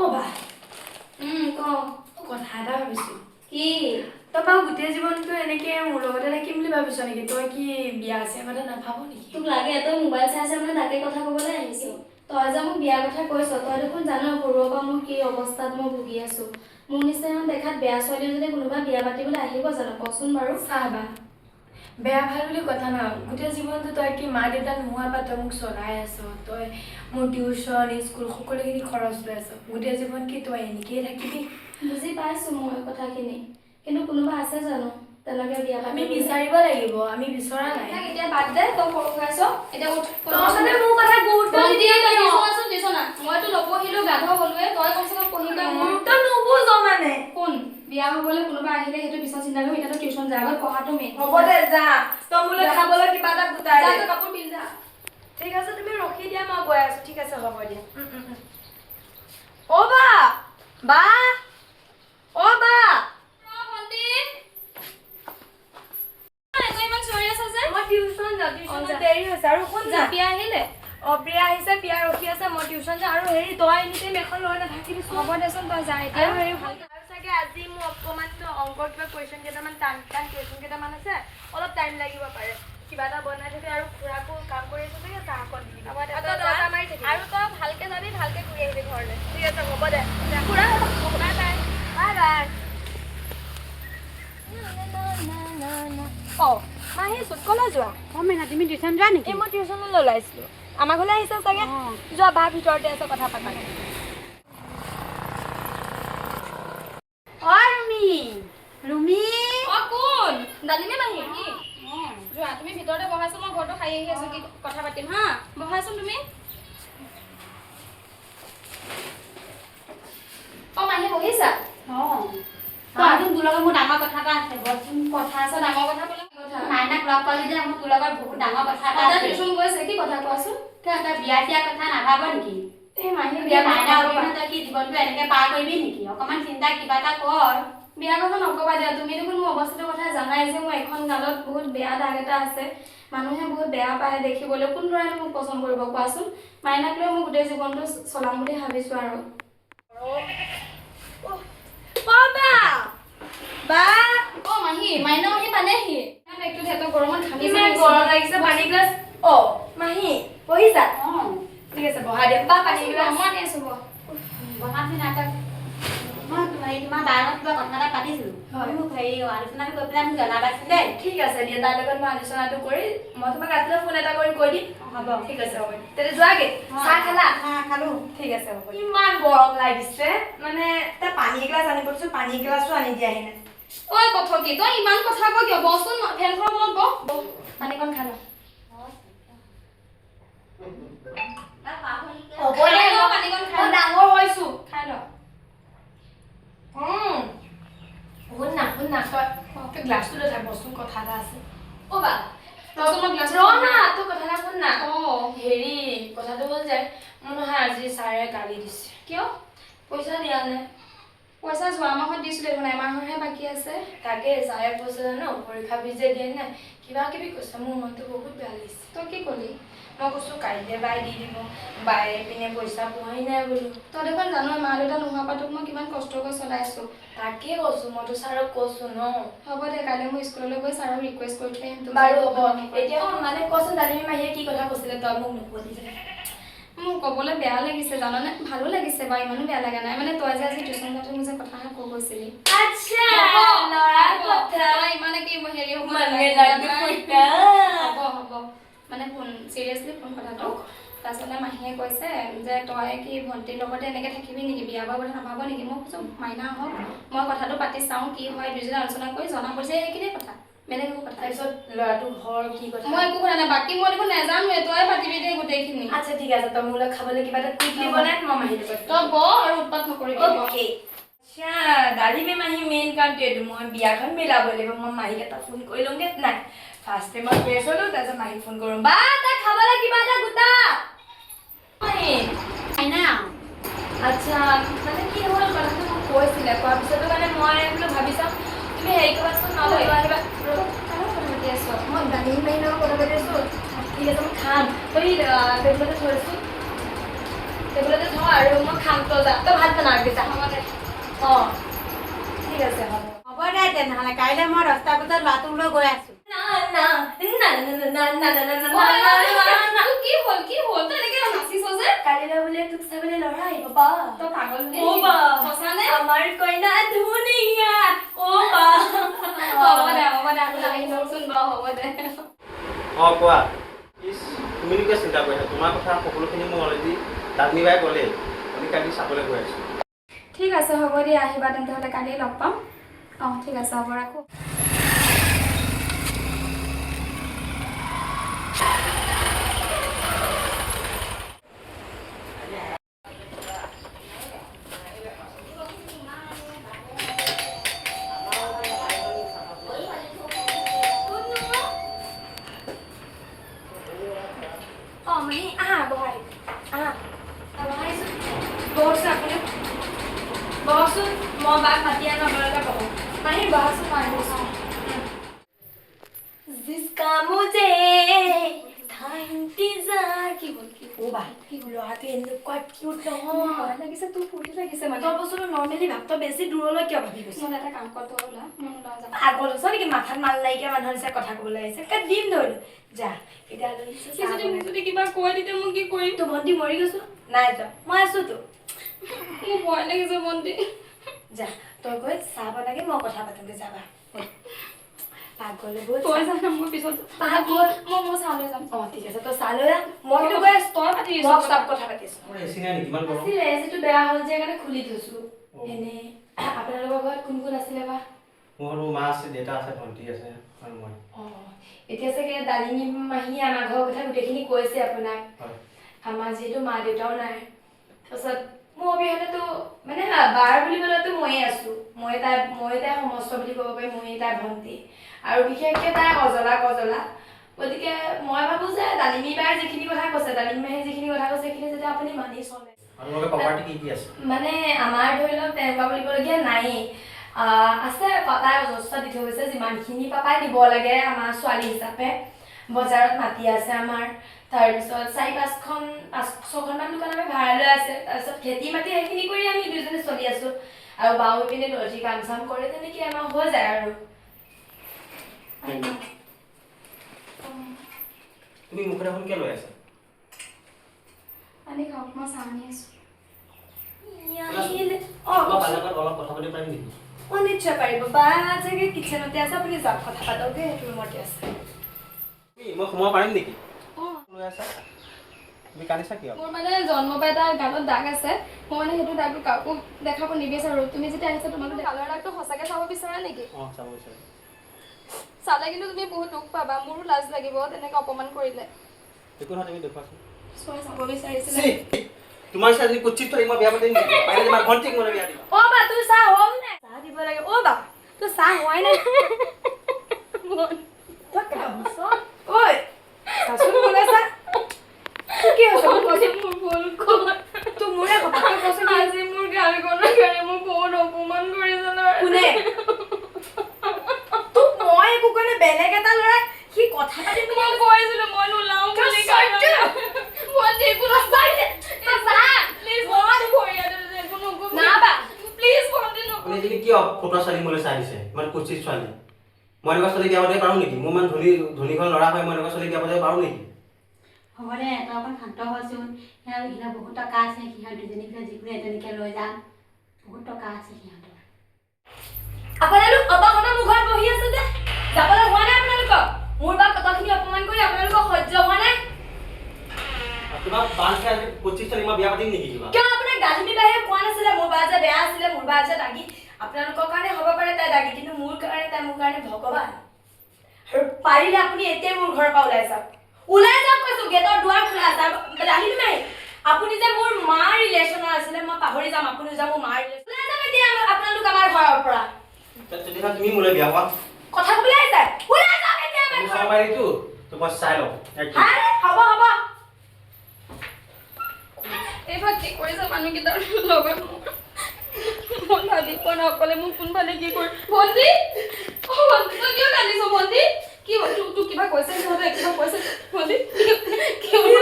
অ' বা। ক। কথা এটা ভাবিছো। কি? তই বাৰু গোটেই জীৱনটো এনেকে মোৰ লগতে থাকিম বুলি ভাবিছ নেকি? তই কি বিয়া চিয়া কথা নাভাব নেকি? তোক লাগে, তই মোবাইল চাই চাই মানে তাকে কথা ক'বলৈ আহিছ। তই যে মোক বিয়াৰ কথা কৈছ, তই দেখোন জান সৰুৰ পৰা মোৰ কি অৱস্থাত মই ভুগি আছো। মোৰ নিচিনা ইমান দেখাত বেয়া ছোৱালী যদি কোনোবা বিয়া পাতিবলৈ আহিব জানো, কচোন বাৰু? চাহ বা, বেয়া ভাল বুলি কথা নহয়। গোটেই জীৱনটো তই কি মা দেউতা নোহোৱাৰ পৰা তই মোক চলাই আছ, তই মোৰ টিউচন স্কুল সকলোখিনি খৰচ লৈ আছ। গোটেই জীৱন কি তই এনেকেই থাকিবি? বুজি পাইছো মই কথাখিনি, কিন্তু কোনোবা আছে জানো তেনেকে বিয়া আমি পাতিবলৈ? বিচাৰিব লাগিব, আমি বিচৰা নাই। থাক, এতিয়া বাদ দে, তই সৰু হৈ আছ, এতিয়া উঠ। তই মানে মোৰ কথা গুৰুত্ব নিদিয় কিয়? টিউচন টিউচন মইতো নপঢ়িলো, গাধ হ'লোৱে। তই কমচে কম পঢ়ি তই মোৰ তই নুবুজ মানে। শুন, বিয়া হ'বলৈ কোনোবা আহিলে সেইটো পিছত চিন্তা কৰিম। এতিয়াতো টিউচন যা, আগত পঢ়াটো মেইন। হ'ব দে, যা। তই মোলৈ খাবলৈ কিবা এটা গোটাই যা। দে। তই কাপোৰ পিন্ধ, যা। ঠিক আছে, তুমি ৰখি দিয়া, মই গৈ আছো। ঠিক আছে, হ'ব দিয়া। উম, উম, উম। অ' বা, বা, অ' বা। অ, ভণ্টি, তই ইমান চিঞৰি আছ যে? মই টিউচন যাওঁ, অ, টিউচনত যা। দেৰি হৈছে। আৰু শুন যা, না। প্ৰিয়া আহিলে? অ, প্ৰিয়া আহিছে, প্ৰিয়া ৰখি আছে। মই টিউচন যাওঁ। আৰু হেৰি, তই এনি টাইম এখন লৈ নাথাকিবিচোন। হ'ব দেচোন, তই যা এতিয়া। আৰু হেৰি, আৰু চাগে আজি মোৰ অকণমান অংকৰ কিবা কুৱেশ্যন কেইটামান, টান টান কুৱেশ্যন কেইটামান আছে, অলপ টাইম লাগিব পাৰে। কিবা এটা বনাই থাকে। আৰু খুৰাকো কাম কৰি আছে চাগে, চাহ অকণ দি দিবি। হ'ব দে, আৰু তই তই যা। দৰ্জা মাৰি থাকিবি। আৰু তই ভালকে যাবি, ভালকে ঘূৰি আহিবি ঘৰলৈ। ঠিক আছে, হ'ব দে। খুৰা, বাই বাই। Bye bye. অ মাহী, কলৈ যোৱা? অ মেনা, তুমি টিউচন যোৱা নেকি? এই মই টিউচনলৈ ওলাইছিলোঁ। আমাৰ ঘৰলৈ আহিছা চাগে? অঁ। যোৱা বা, ভিতৰতে আছে, কথা পাতা। অ ৰুমি, ৰুমি। অ কোন, ডালিমী মাহী? যোৱা, তুমি ভিতৰতে বহাচোন, মই ঘৰটো সাৰি আহি আছো। কি কথা পাতিম হা, বহাচোন তুমি। অ মাহী, বহিছা? অঁ, কোৱাচোন, তোৰ লগত মোৰ ডাঙৰ কথা এটা আছে, বহচোন। কথা আছে? ডাঙৰ কথা বোলে, কি কথা? মাইনাক লগ পালি যে, মোৰ তোৰ লগত বহুত ডাঙৰ কথা এটা তাই আছে। টিউচন গৈছে, কি কথা কোৱাচোন? তই তই বিয়া চিয়া কথা নাভাব নেকি? এই মাহী, বিয়া বিয়া মাইনা কথা অবিহনে তই কি জীৱনটো এনেকে পাৰ কৰিবি নেকি? অকণমান চিন্তা কিবা এটা কৰ। বিয়া কথা নকবা দিয়া। তুমি দেখোন মোৰ অৱস্থাটোৰ কথা জানাই যে মোৰ এখন গালত বহুত বেয়া দাগ এটা আছে। মানুহে বহুত বেয়া পায় দেখিবলৈ। কোন ল'ৰাইনো মোক পচন্দ কৰিব কোৱাচোন? মাইনাক লৈ মই গোটেই জীৱনটো চলাম বুলি ভাবিছো আৰু। অ বা, বা। অ মাহী, মাইনা মাহী পালেহি। বেগটো সিহঁতৰ গৰমত ঘামি ইমান গৰম লাগিছে, পানী গিলাচ। অ মাহী, বহিছা? অঁ। ঠিক আছে, বহা দিয়া বা, পানী গিলাচ। মই আনি আছো, বহ। বহাচোন আকৌ। মই হেৰি, তোমাৰ বাৰ লগত কিবা কথা এটা পাতিছিলোঁ। হয়। মোক হেৰি, আলোচনাটো কৰি পেলাই মোক জনাবাচোন দেই। ঠিক আছে দিয়া, তাইৰ লগত মই আলোচনাটো কৰি মই তোমাক ৰাতিলৈ ফোন এটা কৰি কৈ দিম। হ'ব। ঠিক আছে, হ'ব দিয়া। তেতিয়া যোৱাগে। চাহ খালা? চাহ খালোঁ। ঠিক আছে, হ'ব। ইমান গৰম লাগিছে, মানে তাই পানী এগিলাচ আনিব দিছো, পানী এগিলাচো আনি দিয়াহি নাই। ঐ কথকি, তই ইমান কথা কয় কিয়? বহচোন, ফেনখনৰ তলত বহ। বহ, পানীকণ খাই ল। হ'ব দে। খাই ল, পানীকণ খাই মই ল। ডাঙৰ হৈছো। খাই ল। শুন না, শুন না, তই তই গ্লাছটো লৈ থাক, বচোন, কথা এটা আছে। অ বা, ৰচোন, মই গ্লাছ ৰ না, তোৰ কথা এটা শুন না। অ। হেৰি, কথাটো হ'ল যে মোৰ নহয় আজি ছাৰে গালি দিছে। কিয়? পইচা দিয়া নাই। পইচা যোৱা মাহত দিছিলো দেখোন, এমাহৰহে বাকী আছে। তাকে ছাৰে কৈছে জানো, পৰীক্ষা ফিজ যে দিয়ে নাই, কিবা কিবি কৈছে। মোৰ মনটো বহুত বেয়া লাগিছে। তই কি কলি? মই কৈছোঁ কাইলৈ বাই দি দিব, বাই পিনে পইচা পোৱাই নাই বোলো। তই দেখোন জানই, মা দেউতা নোহোৱাৰ পৰা তোক মই কিমান কষ্টকৈ চলাইছো। তাকে কৈছোঁ, মইতো ছাৰক কৈছোঁ ন। হ'ব দে, কাইলৈ মই স্কুললৈ গৈ ছাৰক ৰিকুৱেষ্ট কৰি থৈ আহিম তোক। বাৰু হ'ব। এতিয়া মানে কচোন, দালিমী মাহীয়ে কি কথা কৈছিলে, তই মোক নকলি যে? মোৰ ক'বলৈ বেয়া লাগিছে জাননে? ভালো লাগিছে বাৰু, ইমানো বেয়া লগা নাই। মানে তই যে আজি টিউচন যাওঁতে মোক যে কথাষাৰ কৈ গৈছিলি। আচ্ছা, হ'ব, ল'ৰাৰ হ'ব। কথা। তই ইমান কি হেৰি হ'ব মানে নালাগে, লাড্ডু জানা? ফুটা। হ'ব হ'ব, মানে শুন, চিৰিয়াছলি শুন কথাটো। তাৰপিছতে মাহীয়ে কৈছে যে তই কি ভণ্টিৰ লগতে এনেকৈ থাকিবি নেকি, বিয়া বাৰু কথা নাভাব নেকি? মই কৈছোঁ মাইনা আহক, মই কথাটো পাতি চাওঁ কি হয়, দুইজনে আলোচনা কৰি জনাম কৈছে। সেইখিনিয়ে কথা, বেলেগ একো কথা নাই। তাৰপিছত ল'ৰাটো ঘৰ কি কথা? মই একো সোধা নাই, বাকী মই দেখোন নাজানোৱে, তই পাতিবি দেই গোটেইখিনি। আচ্ছা ঠিক আছে, তই মোলৈ খাবলৈ কিবা এটা কুইকলি বনাই, মই মাহীৰ লগত। তই বহ আৰু উৎপাত নকৰিবি, বহ। অ'কে। আচ্ছা দালিমী মাহী, মেইন কামটো এইটো, মই বিয়াখন মিলাব লাগিব। মই মাহীক এটা ফোন কৰি লওঁগে। নাই, ফাৰ্ষ্ট মই ফ্ৰেছ হ'লো, তাৰপিছত মাহীক ফোন কৰোঁ। বা, তাই খাবলৈ কিবা এটা গোটা মাহী। মাইনা। আচ্ছা, মানে কি হ'ল, কথাটো মোক কৈছিলে, কোৱাৰ পিছতো মানে মই বোলো ভাবি চাওঁ। তুমি হেৰি কৰিবাচোন, নহ'লে লৈ আহিবা। কাৰ লগত কথা পাতি আছ? মই দালিমী মাহীৰ লগত কথা পাতি আছোঁ। ঠিক আছে, মই খাম। তই টেবুলতে থৈ আছোঁ। টেবুলতে থওঁ আৰু মই খাম। তই যা, তই ভাত বনাবি, যা। হ'ব দে। অঁ, ঠিক আছে, হ'ব। হ'ব দে তেনেহ'লে, কাইলৈ মই 10টা বজাত ল'ৰাটোক লৈ গৈ আছোঁ। না না না না না না না না না ঐ, না ঐ, না না। তোৰ কি হ'ল, কি হ'ল? তই এনেকে নাচিছ যে? কালিলৈ বোলে তোক চাবলৈ ল'ৰা আহিব বা। তই পাগল হলি অ নেকি? বা। সঁচা নে? আমাৰ কইনা ধুনীয়া অ বা। হ'ব দে, হ'ব দে, আপুনি আহি লওকচোন বাৰু, হ'ব দে। অঁ, কোৱা। ইছ, তুমিনো কিয় চিন্তা কৰিছা? তোমাৰ কথা সকলোখিনি মোক অলৰেডি দাদনী বাই ক'লেই। আমি কালি চাবলৈ গৈ আছোঁ। ঠিক আছে, হ'ব দিয়া, আহিবা তেন্তে হ'লে, কালি লগ পাম। অঁ, ঠিক আছে, হ'ব, ৰাখোঁ। অঁ মাহী, আহা, বহাই আহা, বহাইচোন, বহকচোন আপুনি, বহকচোন। মই বাক মাতি আনো, আপোনালোকে বহক। মাহী বহাচোন, মই আহিছোঁ। जिसका मुझे था इंतजार। কি হ'ল, কি? অ বা, ল'ৰাটো এনেকুৱা কিউট নহয়। ভয় লাগিছে তোৰ, ফূৰ্তি লাগিছে মানে। তই বস্তুটো নৰ্মেলি ভাব, তই বেছি দূৰলৈ কিয় ভাবি গৈছ? নহ'লে এটা কাম কৰ, তই ওলা, মই নোলাওঁ, যাম। পাগল হৈছ নেকি? মাথাত মাল নাইকিয়া মানুহৰ নিচিনা কথা ক'বলৈ আহিছে। কাট দিম ধৰি যা। এতিয়া আলহী সি যদি মোক যদি কিবা কয় তেতিয়া মই কি কৰিম? তোৰ ভণ্টি মৰি গৈছো নাই যোৱা, মই আছোতো। মোৰ ভয় লাগিছে ভণ্টি। যা, তই গৈ চাহ বনাগে, মই কথা পাতোগৈ। যাবা, পাকঘৰলৈ ব'ল। তই যা না, মই পিছত পাগল। মই চাহ লৈ যাম। অঁ, ঠিক আছে, তই চাহ লৈ আহ, মই কিন্তু গৈ আছো। তই পাতি দিছ। মই চব কথা পাতিছো। মোৰ এ চি নাই নেকি? ইমান গৰম। আছিলে, এচিটো বেয়া হ'ল যে, সেইকাৰণে খুলি থৈছো। অ। এনে আপোনালোকৰ ঘৰত কোন কোন আছিলে বা? মোৰ ঘৰত মোৰ মা আছে, দেউতা আছে, ভণ্টি আছে আৰু মই। অঁ, এতিয়া চাগে দালিনী মাহীয়ে আমাৰ ঘৰৰ কথা গোটেইখিনি কৈছে আপোনাক। হয়। আমাৰ যিহেতু মা দেউতাও নাই, তাৰপাছত মোৰ অবিহনেতো মানে বাৰ বুলিবলৈতো ময়ে আছোঁ। ময়ে তাই সমস্ত বুলি ক'ব পাৰি, ময়ে তাই ভণ্টি আৰু বিশেষকৈ তাই অজলা কজলা। গতিকে মই ভাবোঁ যে দালিমী বাৰ যিখিনি কথা কৈছে, দালিমী মাহীয়ে যিখিনি কথা কৈছে, সেইখিনি যাতে আপুনি মানি চলে। আৰু তোমালোকৰ প্ৰপাৰ্টি কি কি আছে? মানে আমাৰ ধৰি লওক তেনেকুৱা বুলিবলগীয়া নায়েই। আছে, পাপাই অজস্ৰ দি থৈ গৈছে, যিমানখিনি পাপাই দিব লাগে আমাৰ ছোৱালী হিচাপে। বজাৰত মাটি আছে আমাৰ, তাৰপিছত চাৰি পাঁচখন, পাঁচ ছখনমান দোকান আমি ভাড়া লৈ আছে, তাৰপিছত খেতি মাটি, সেইখিনি কৰি আমি দুজনে চলি আছোঁ। আৰু বাও ইপিনে দৰ্জি কাম চাম কৰে, তেনেকৈ আমাৰ হৈ যায় আৰু। তুমি মুখত এখন কিয় লৈ আছা? পানী খাওক, মই চাহ আনি আছোঁ। আহিলে অঁ। মই বাৰ লগত অলপ কথা পাতিব পাৰিম নেকি? অঁ, নিশ্চয় পাৰিব। বা চাগে কিটচেনতে আছে, আপুনি যাওক, কথা পাতকগৈ, সেইটো ৰুমতে আছে। তুমি, মই সোমাব পাৰিম নেকি? অঁ। লৈ আছা, তুমি কান্দিছা কিয়? মোৰ মানে জন্মৰ পৰা এটা গালত দাগ আছে। মই মানে সেইটো দাগটো কাকো দেখাব নিবিচাৰোঁ। তুমি যেতিয়া আহিছা, তোমালোকে গালৰ দাগটো সঁচাকৈ চাব বিচাৰা নেকি? অঁ, চাব বিচাৰোঁ। চালে কিন্তু তুমি বহুত দুখ পাবা, মোৰো লাজ লাগিব তেনেকৈ অপমান কৰিলে। একো নহয়, তুমি দেখুৱাচোন। চোৱা, চাব বিচাৰিছিলে। চি, তোমাৰ নিচিনা এজনী কুৎসিত ছোৱালীক মই বিয়া পাতিম নেকি? পাৰিলে তোমাৰ ভণ্টিক মই বিয়া দিম। অ বা, তোৰ চাহ হ'ল নাই? চাহ দিব লাগে। অ বা, তোৰ চাহ হোৱাই নাই। তই কান্দিছ? ঐ, চাচোন, কোনে চা। তোৰ কি হৈছে মোক কচোন? মোৰ ভুল ক'ত? তোৰ মোৰে কথা, তই কচোন কি? আজি মোৰ গালখনৰ কাৰণে মোক বহুত অপমান কৰিছে নহয়। কোনে তোক? মই একো কোৱা নাই, বেলেগ এটা ল'ৰাই সি কথা পাতিম বুলি। মই কৈছিলো মই নোলাওঁ তই বুলি। চৰ্ট। ভণ্টি, একো তই যা, তই যা। প্লিজ ভণ্টি, ভৰি হাতত একো নকবি। না বা। প্লিজ ভণ্টি, নকবি। আপুনি এজনী কিয় ফটোৱা ছোৱালী মোলৈ চাই দিছে? ইমান কুৎসিত ছোৱালী, মই এনেকুৱা ছোৱালী বিয়া পাতিব পাৰোঁ নেকি? মোৰ ইমান ধনী ধনী ঘৰৰ ল'ৰা হয়, মই এনেকুৱা ছোৱালী বিয়া পাতিব পাৰোঁ নেকি? হ'ব দে, তই অকণ শান্ত হচোন। সিহঁতৰ বহুত টকা আছে, সিহঁত দুজনীৰ ভিতৰত যিকোনো এজনীকে লৈ যাম। বহুত টকা আছে সিহঁতৰ। আপোনালোক অপাসনৰ মোৰ ঘৰত বহি আছে যে, যাবলৈ হোৱা নাই আপোনালোকক? মোৰ বা কতখিনি অপমান কৰি আপোনালোকক সহ্য হোৱা নাই? তোমাক বাৰ নিচিনা এজনী কুৎসিত ছোৱালী মই বিয়া পাতিম নেকি কিবা? কিয়, আপোনাক দালিমী বাহিৰে কোৱা নাছিলে মোৰ বা যে বেয়া আছিলে, মোৰ বা যে দাগি? আপোনালোকৰ কাৰণে হ'ব পাৰে তাই দাগি, কিন্তু মোৰ কাৰণে তাই মোৰ কাৰণে ভগৱান। আৰু পাৰিলে আপুনি এতিয়াই মোৰ ঘৰৰ পৰা ওলাই যাওক, ওলাই যাওক কৈছো। গেটৰ দুৱাৰ খোলা আছে। আৰু দালিমী মাহী, আপুনি যে মোৰ মাৰ ৰিলেশ্যনৰ আছিলে মই পাহৰি যাম, আপুনি যে মোৰ মাৰ ৰিলেশ্যন। ওলাই যাওক এতিয়া আপোনালোক আমাৰ ঘৰৰ পৰা। তেতিয়াহ'লে তুমি মোলৈ বিয়া হোৱা। কথা ক'বলৈ আহিছে, ওলাই যাওক এতিয়া আমাৰ তুমি ঘৰৰ চাব পাৰিতো তো, মই চাই লওঁ একদম। আৰে হ'ব হ'ব। এইবাৰ কি কৰিছে মানুহকেইটাৰ লগত মোৰ? মই ভাবি পোৱা নাই অকলে মোক কোনফালে কি কৰি। ভণ্টি, অ ভণ্টি, তই কিয় কান্দিছ ভণ্টি? কি হ'ল? তোক কিবা কৈছে সিহঁতে? কিবা কৈছে ভণ্টি? কি হ'ল?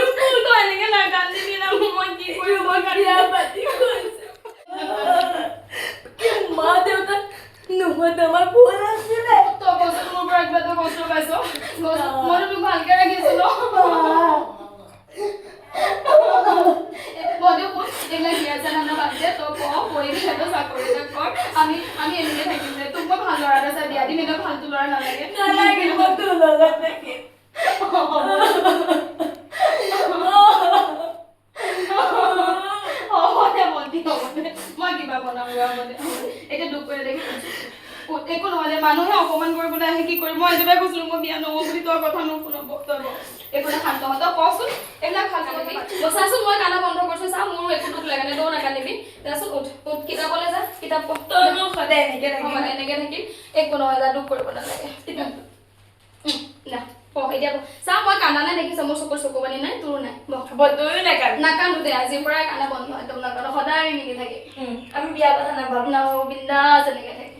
তই এনেকে নাকান্দিবি না, মই কি কৰিম? মই বিয়া পাতি কৈছে কি মা দেউতা নোহোৱাটো আমাৰ ভুল আছিলে। তই কচোন, মোৰ পৰা কিবা এটা কষ্ট পাইছ? কচোন, মইতো তোক ভালকে ৰাখিছিলো। ভণ্টি শুন, এইবিলাক বিয়া চিয়া ধান্দা বাদ দে। তই পঢ়, পঢ়ি পেলাই তই চাকৰি এটা কৰ। আমি এনেকে থাকিম দে। তোক মই ভাল ল'ৰা এটা চাই বিয়া দিম। এনেও ফাল্টু ল'ৰা নালাগে। নালাগে, মই তোৰ লগত থাকিম। হ'ব দে ভণ্টি, হ'ব দে। মই কিবা বনাম ৰ, হ'ব দে, হ'ব দে। এতিয়া দুখ কৰি দেখি একো নহয় দে। মানুহে অপমান কৰিবলৈ আহে, কি কৰিম? মই একেবাৰে কৈছিলো মই বিয়া নহওঁ বুলি, তই কথা নুশুন। তই বহ। একো নাই, শান্ত হ। তই কচোন, এইবিলাক ফাল্টু কথা। চাচোন, মই কান্দা বন্ধ কৰিছো। চা, মোৰো একো দুখ লগা নাই। তয়ো নাকান্দিবি। যাচোন, উঠ, উঠ, কিতাপলৈ যা, কিতাপ পঢ়। তই মোক সদায় এনেকে হ'ব থাকিবি। দে, এনেকে থাকিম। একো নহয় যা, দুখ কৰিব নালাগে। না, পঢ় এতিয়া, পঢ়। চা, মই কান্দা নাই, দেখিছ? মোৰ চকুৰ চকু পানী নাই, তোৰো নাই। বহ। হ'ব, তয়ো নাকান্দ। নাকান্দো দে, আজিৰ পৰাই কান্দা বন্ধ, একদম নাকান্দো। সদায় আমি মিলি থাকিম। আমি বিয়া কথা নাভাবো। নাভাবো, বিন্দাছ এনেকে থাকিম।